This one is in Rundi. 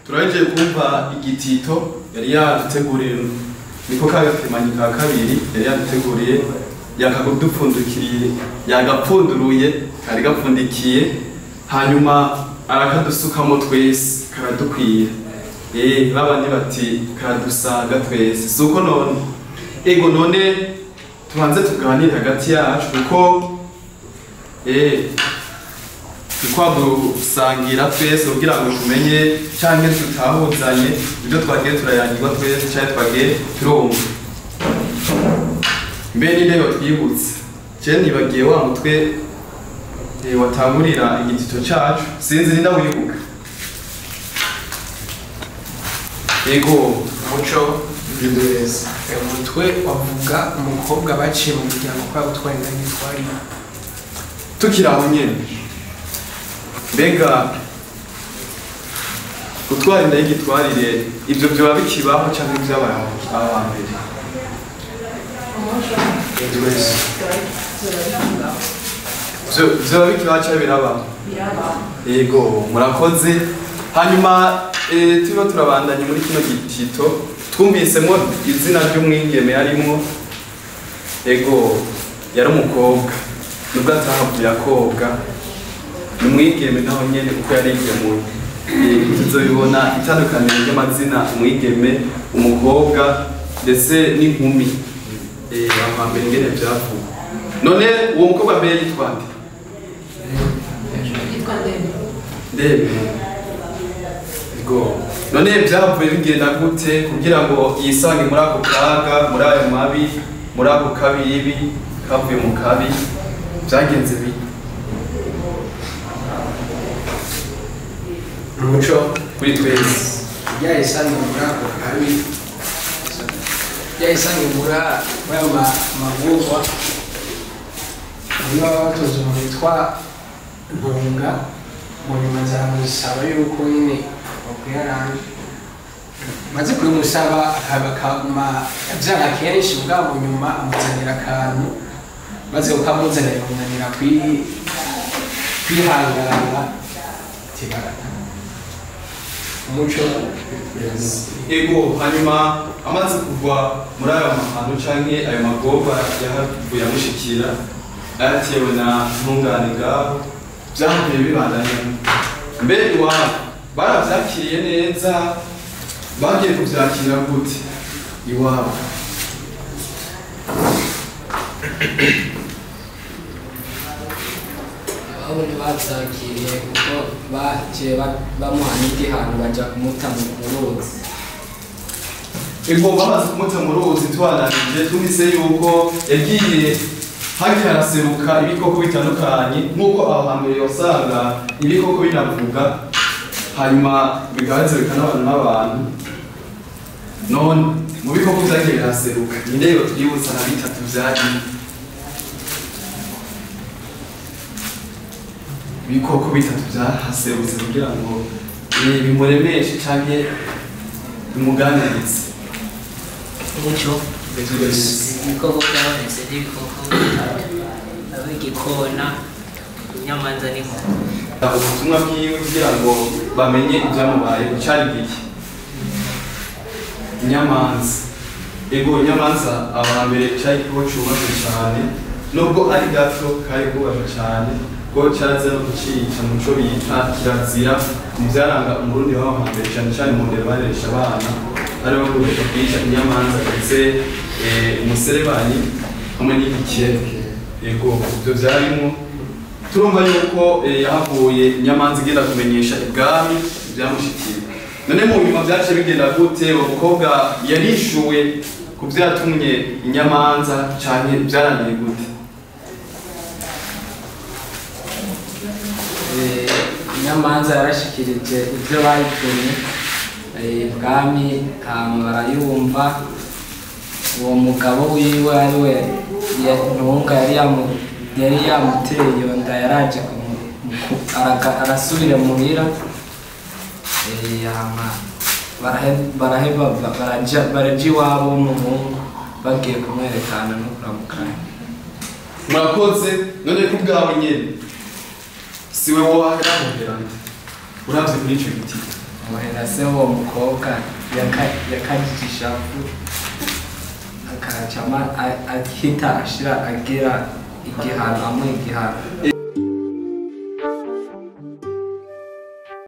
Turaje kumva igitito yari yaduteguriye niko kagakemanyi ka kabiri yari yaduteguriye yakagudupfundikiriye yagapfunduruye kari gapfundikiye hanyuma arakadusukamo twese karadukwiye babandi bati karadusaga twese suko none ego none tubanze tuganire hagati yacu kuko tukwagusangira twese kugira ngo tumenye canke tutahuzanye ibyo twagiye turayangirwa twese canke twagiye turumva. Mbe ni rero twibutse je nibagiye wa mutwe Watangurira igitito cacu, sinzi ninda wibuka. Ego Muco Yes. Umutwe wavuga umukobwa baciye mu muryango kwa gutwara inda y'igitwarire. Tukiri aho nyene, mbega gutwara inda y'igitwarire ivyo vyoba bikibaho canke vyabaye aho hambere? Vyoba bikibaho canke birabaho? Yego, murakoze. Hanyuma turiko turabandanya muri kino gitito, twumvisemwo izina ry'umwigeme yarimwo. Ego, yari umukobwa nubwo atahavuye akobwa, ni umwigeme naho nyene kuko yarigemuye. Tuzobibona itandukaniro ry'amazina umwigeme, umukobwa ndetse n'inkumi. Aho hambere ingene vyavugwa. None uwo mukobwa mbere yitwa nde? Yitwa Ndebe. Ndebe. Ego. None vyavuye bigenda gute kugira ngo yisange muri ako kaga, muri ayo mabi, muri ako kabibi kavuye mu kabi, vyagenze bite? Umuco kuri twese. Yayisange muri ako kabi, yayisange muri ayo magurwa, niba batoze umuntu witwa Ntunga, mu nyuma nzaramusaba yuko nyine bakwiye maze kubimusaba akaba abyara kenshi, ubwabo nyuma amuzanira akantu, maze kukamuzanira amunanira kwihangana tibarata. Umuco. Ego, hanyuma amaze kugwa muri ayo mahano canke ayo magorwa yahavuye amushikira ayatewe na Ntungane ngaho, vyahavuye bibandanya. Mbe iwabo baravyakiriye neza? Bagiye kuvyakira gute iwabo? Iwabo ntibavyakiriye kuko baciye bamuha n'igihano, baja kumuta mu ruzi. Ego, bamaze kumuta mu ruzi tubandanije twumvise yuko yagiye hagiye haraseruka ibikoko bitandukanye, nk'uko aho hambere wasanga ibikoko binavuga, hanyuma bigaheza bikanabana n'abantu. None mu bikoko vyagiye biraseruka, ninde yotwibutsa nka bitatu vyagiye? Ibikoko bitatu vyahaserutse kugira ngo bimuremeshe canke bimuganirize. Umuco. Ibikoko byabonetse n'ibikoko bitatu, aho igikona, inyamanza n'inkoko. Ubutumwa bwiwe kugira ngo bamenye ibyamubaye cari giki? Inyamanza. Ego, inyamanza aho hambere cari igikoko cubahwe cane, nubwo ari gato kari kubahwe cane, ko caraza no kucica muco bita kirazira mu vyaranga umurundi w'aho hambere, cane cane mu ndero bareresha abana, aribo bakoresha kwica inyamanza ndetse umuserebanyi hamwe n'igikere. Ego, ivyo vyarimwo. Turumva yuko yahavuye inyamanza igenda kumenyesha ibwami ivyamushikiye. None mu nyuma vyaciye bigenda gute? Uwo mukobwa yarishuwe ku vyatumye inyamanza canke vyarangiye gute? Inyamanza yarashikirije ivyo bayitumye ibwami, hama barayumva. Uwo mugabo wiwe ariwe Ntunga yari yamuteye iyo nda, yaraje arasubira muhira. Hama baraheba baraja iwabo w'umuhungu, bagiye kumwerekana no kuramukanya. Murakoze. None ku bwawe nyene siwe wohera nde uravye kuri ico giti? Muhera se uwo mukobwa yakajije ishavu, akacama ahita ashira agira igihano, amuha igihano.